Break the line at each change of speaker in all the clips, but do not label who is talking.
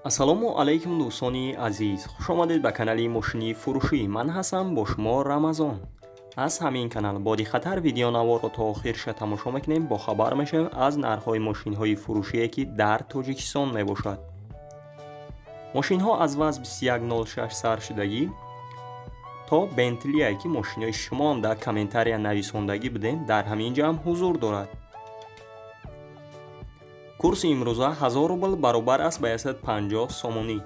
Ассалому алайкум, дӯстони азиз, хушомадед ба канали мошини фурӯшӣ. Ман ҳастам бо шумо Рамазон. Аз ҳамин канал бо диққаттар видеонаворро то охирша тамошо мекунем, бохабар мешавем аз нархҳои мошинҳои фурӯшие, ки дар Тоҷикистон мебошад. Мошинҳо аз ВАЗ 2106 сар шудагӣ то Бентлие, ки мошинҳои шумоам дар комментария нависондагӣ будем, дар ҳамин ҷо ҳам ҳузур дорад. Курси имрӯза 1000 рубл баробар аст ба 150 сомонӣ.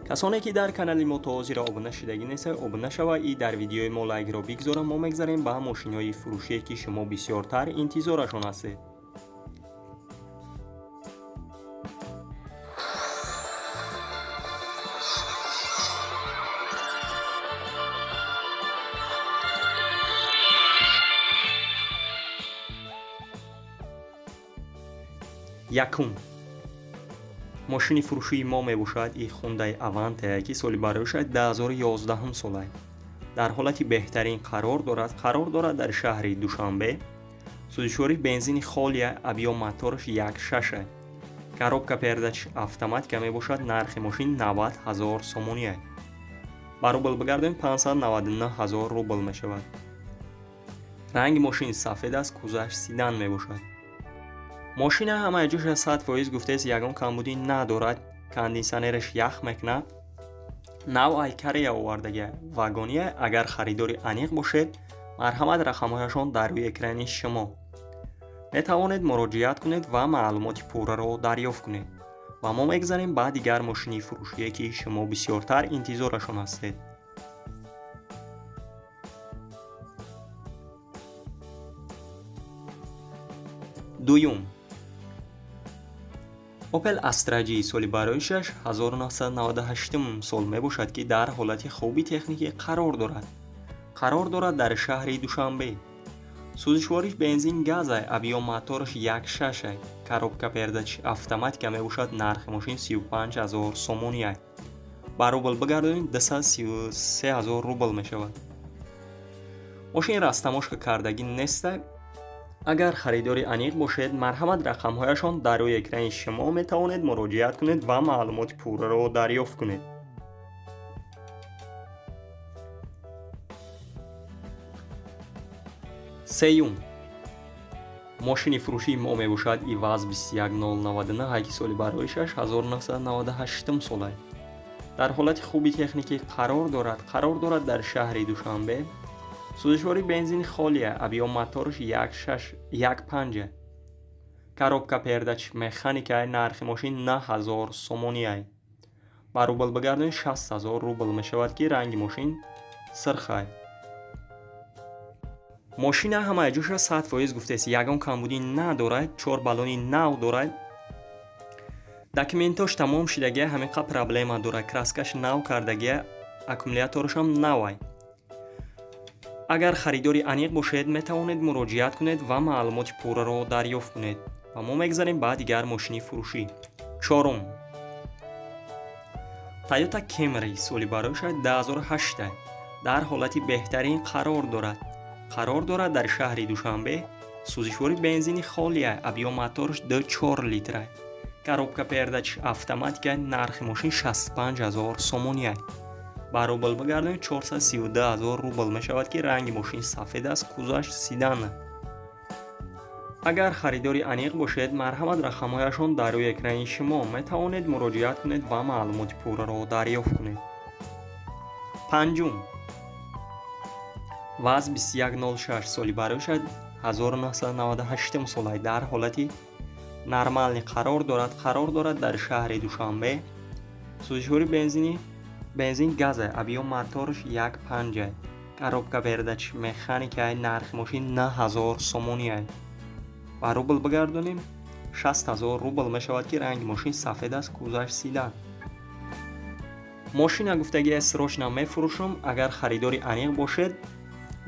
Касоне, ки дар канали мо то ҳозира обуна шудагӣ нестед, обуна шава и дар видеои мо лайкро бигзора. Мо мегзарем ба мошинҳои фурӯшие, ки шумо бисёртар интизорашон ҳастед. Якум мошини фурӯшии мо мебошад и Хундай Авантая, ки соли бароишад 2011 солай, дар ҳолати беҳтарин қарор дорад. Қарор дорад дар шаҳри Душанбе. Сӯзишвории бензини холия, объём мотораш 1,6, коробка передач автоматика мебошад. Нархи мошин 90 ҳазор сомония. Ба рубл бигардонем, 599 ҳазор рубл мешавад. Ранги мошин сафед аст, кузаш седан мебошад. Мошина ҳамаи ҷоша 100% гуфтест, ягон камбудӣ надорад. Кондитсионераш ях мекунад. Нав ай Корея овардагия, вагония. Агар харидори аниқ бошед, марҳамат, рақамҳояшон дар рӯи экрани шумо, метавонед муроҷиат кунед ва маълумоти пурраро дарёфт кунед. Ва мо мегзарем ба дигар мошини фурӯшие, ки шумо бисёртар интизорашон ҳастед. Дуюм Opel Astra G, соли бароишаш 1998 сол мебошад, ки дар ҳолати хуби техникӣ қарор дорад. Қарор дорад дар шаҳри Душанбе. Сӯзишвориш бензин газай, объём мотораш 1,6, коробка передач автоматика мебошад. Нархи мошин 35 ҳазор сомония. Ба рубл бигардонем, 233 ҳазор рубл мешавад. Мошин растамошка кардагӣ неста. Агар харидори аниқ бошед, марҳамат, рақамҳояшон дар рӯи экрани шумо, метавонед муроҷиат кунед ва маълумоти пурраро дарёфт кунед. Сеюм мошини фурӯшии мо мебошад и ВАЗ 21099, ки соли бароишаш 1998 солай, дар ҳолати хуби техникӣ қарор дорад. Қарор дорад дар шаҳри Душанбе. Сӯзишвори бензини холия, объём мотораш 1,5, коробка передач механика. Нархи мошин 9000 сомония. Ба рубл бигардонед, 60 ҳазор рубл мешавад, ки ранги мошин сирхай. Мошина ҳамаи ҷоша 100% гуфтест, ягон камбудӣ надорад, чор баллони нав дорад, документош тамом шудагия, ҳамин қадр проблема дорад, краскаш нав кардагия, аккумуляторашам навай. Агар харидори аниқ бошед, метавонед муроҷиат кунед ва маълумоти пурраро дарёфт кунед. Ва мо мегзарем ба дигар мошини фурӯшӣ. Чорум Toyota Camry, соли бароишад 2008, дар ҳолати беҳтарин қарор дорад. Қарор дорад дар шаҳри Душанбе. Сӯзишвори бензини холия, объём мотораш 2,4 литра, коробка передач автоматика. Нархи мошин 65 ҳазор сомония. Ба рубл бигардонед, 432 ҳазор рубл мешавад, ки ранги мошин сафед аст, кузаш седан. Агар харидори аниқ бошед, марҳамат, рақамҳояшон дар рӯи экрани шумо, метавонед муроҷиат кунед ва маълумоти пурраро дарёфт кунед. Панҷум ВАЗ 2106, соли бароишад 1998 солай, дар ҳолати нормальный қарор дорад. Қарор дорад дар шаҳри Душанбе. Сӯзишвори бензини бензин газа, объём мотораш 1,5, коробка передач механика. Нархи мошин 9000 сомония. Ба рубл бигардонем, 60 ҳазор рубл мешавад, ки ранги мошин сафед аст, кузаш седан. Мошина гуфтагия срочно мефурӯшам, агар харидори аниқ бошед,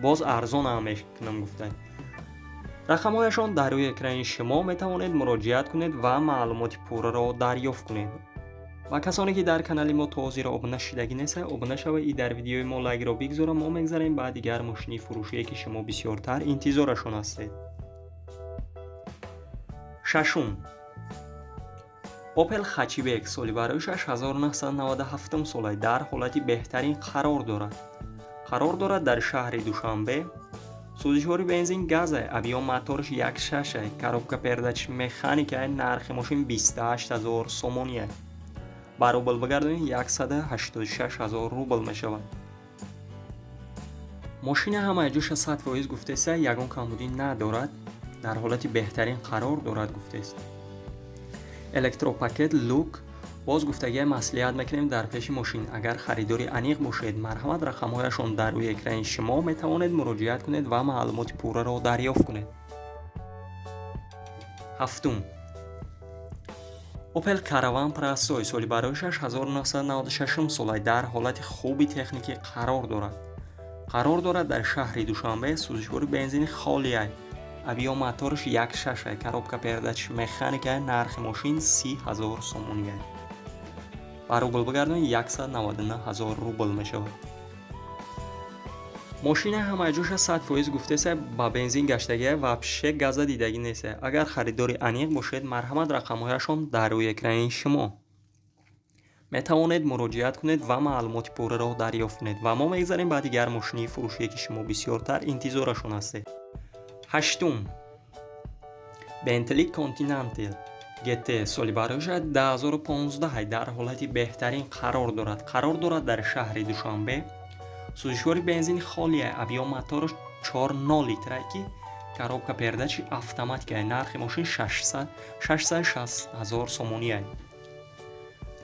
боз арзонам мекунам гуфта. Рақамҳояшон дар рӯи экрани шумо, метавонед муроҷиат кунед ва маълумоти пурраро дарёфт кунед. Ва касоне, ки дар канали мо то ҳозира обуна шудагӣ нестед, обуна шавед и дар видеои мо лайкро бигзора. Мо мегзарем ба дигар мошини фурӯшие, ки шумо бисёртар интизорашон ҳастед. Шашум Opel Hatchback соли бароишаш 1997 солай дар ҳолати беҳтарин қарор дорад. Қарор дорад дар шаҳри Душанбе. Сӯзишвори бензин газай, объём мотораш 1.6, коробка передач механика, нархи мошин 28 000 сомонӣ. Ба рубл бигардонед 186 000 рубл мешавад. Мошина ҳамаи ҷоша 100% гуфтеса, ягон камбудӣ надорад, дар ҳолати беҳтарин қарор дорад гуфтест. Электропакет люк боз гуфтагия маслиҳат мекунем дар пеши мошин. Агар харидори аниқ бошед, марҳамат, рақамҳояшон дар рӯи экрани шумо, метавонед муроҷиат кунед ва маълумоти пурраро дарёфт кунед. Ҳафтум. Opel Caravan Простой соли бароишаш 1996 солай дар ҳолати хуби техникӣ қарор дорад. Қарор дорад дар шаҳри Душанбе. Сӯзишвори бензини холиай, объём мотораш 1.6, коробка передач механика, нархи мошин 30 000 сомонӣ. Ба рубл бигардонед 199 000 рубл мешавад. Мошина ҳамаи ҷоша 100% гуфтеса, ба бензин гаштагия, вообще газа дидагӣ нест. Агар харидори аниқ бошед, марҳамат, рақамҳояшон дар рӯи экрани шумо, метавонед муроҷиат кунед ва маълумоти пурраро дарёфт кунед. Ва мо мегзарем ба дигар мошини фурӯшие, ки шумо бисёртар интизорашон ҳастед. Ҳаштум. Bentley Continental GT соли бароиша 2015 дар ҳолати беҳтарин қарор дорад. Қарор дорад дар шаҳри Душанбе. Сӯзишвори бензини холия, объём мотораш 4.0 литра, ки коробка передачи автоматика, нархи мошин 660 000 сомонӣ.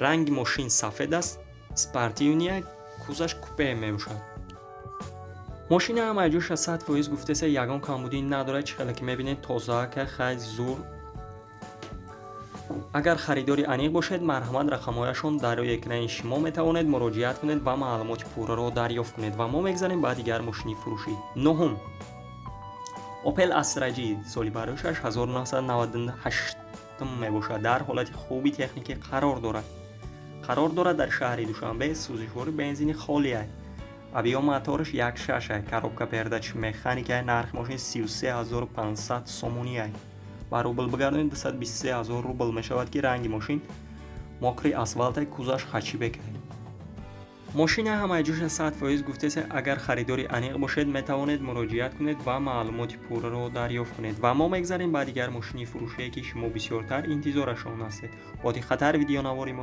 Ранги мошин сафед аст, спортивный, кузаш купе мебошад. Мошина ҳамаи ҷоша 100% гуфтеса, ягон камбудӣ надорад. Чӣ хеле ки мебинед, тозаака, хай зур. Агар харидори аниқ бошед, марҳамат, рақамҳояшон дар рӯи экрани шумо, метавонед муроҷиат кунед ва маълумоти пурраро дарёфт кунед. Ва мо мегзарем ба дигар мошини фурӯшӣ. Нуҳум. Opel Astra J соли бароишаш 1998 мебошад, дар ҳолати хуби техникӣ қарор дорад. Қарор дорад дар шаҳри Душанбе. Сӯзишвори бензини холия, объём мотораш 1.6, коробка передач механика, нархи мошин 33 500 сомонӣ. Ба рубл бигардонед 223 000 рубл мешавад, ки ранги мошин мокрый асфалта, кузаш хэтчбек. Мошина ҳамаи ҷоша 100% гуфтеса. Агар харидори аниқ бошед, метавонед муроҷиат кунед ва маълумоти пурраро дарёфт кунед. Ва мо мегзарем ба дигар мошини фурӯшие, ки шумо бисёртар интизорашон ҳастед. Бо диққаттар видеонавори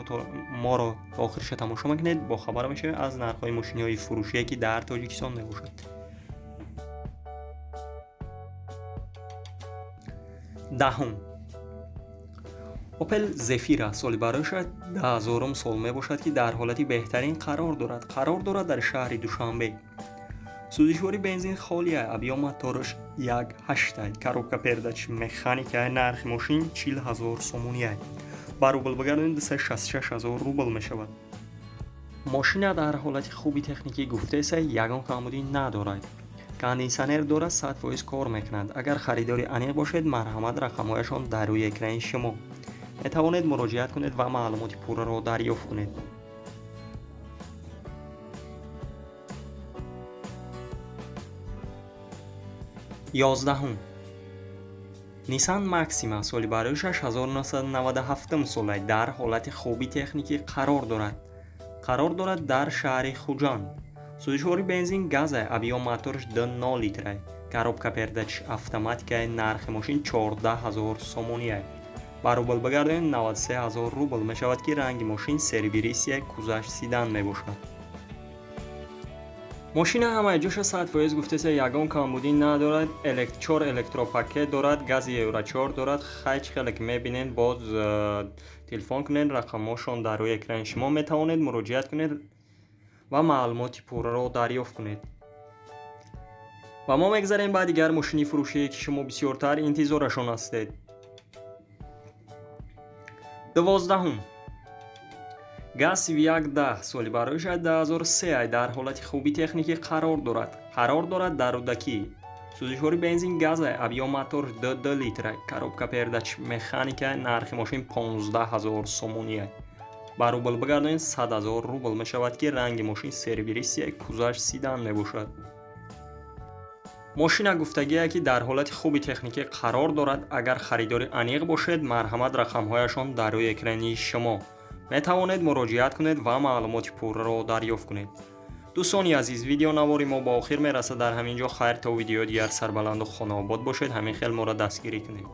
моро то охириша тамошо мекунед, бохабар мешавед аз нархҳои мошиниҳои фурӯшие, ки дар Тоҷикистон мебошад. Даҳум. Opel Zafira соли бароиша 2000 сол мебошад, ки дар ҳолати беҳтарин қарор дорад. Қарор дорад дар шаҳри Душанбе. Сӯзишвори бензин холия, объём мотораш 1.8, коробка передач механика, нархи мошин 40 000 сомонӣ. Ба рубл бигардонед 266 000 рубл мешавад. Мошина дар ҳолати хуби техникӣ гуфтеса, ягон камбудӣ надорад, кондитсионер дорад, 100% кор мекунад. Агар харидори аниқ бошед, марҳамат, рақамҳояшон дар рӯи экрани шумо, метавонед муроҷиат кунед ва маълумоти пурраро дарёфт кунед. 11-ум. Nissan Maxima соли бароишаш 1997 солай дар ҳолати хуби техникӣ қарор дорад. Қарор дорад дар шаҳри Хуҷанд. Сӯзишвори бензин газай, объём мотораш 2.0 литрай, коробка передач автоматикай, нархи мошин 14 000 сомонӣ. Ба рубл бигардонем 93 000 рубл мешавад, ки ранги мошин серебристый, кузаш седан мебошад. Мошина ҳамаи ҷоша 100% гуфтеса, ягон камбудӣ надорад, чор электропакет дорад, гази евро 4 дорад. Хай, чӣ хеле ки мебинед, боз телефон кунед, рақамҳошон дар рӯи экрани шумо, метавонед муроҷиат кунед ва маълумоти пурраро дарёфт кунед. Ва мо мегзарем ба дигар мошини фурӯшие, ки шумо бисёртар интизорашон ҳастед. 12-ум. ГАЗ 110 соли бароиша 2003 дар ҳолати хуби техникӣ қарор дорад. Қарор дорад дар Рӯдакӣ. Сӯзишвори бензин газа, объём мотор 2 литра, коробка передач механика, нархи мошин 15 000 сомонӣ. Ба рубл бигардонед 100 000 рубл мешавад, ки ранги мошин серебристый, кузаш седан мебошад. Мошина гуфтагие, ки дар ҳолати хуби техникӣ қарор дорад. Агар харидори аниқ бошед, марҳамат, рақамҳояшон дар рӯи экрани шумо, метавонед муроҷиат кунед ва маълумоти пурраро дарёфт кунед. Дӯстони азиз, видеонавори мо ба охир мерасад дар ҳамин ҷо. Хайр, то видеои дигар, сарбаланду хонаобод бошед, ҳамин хел моро дастгирӣ кунед.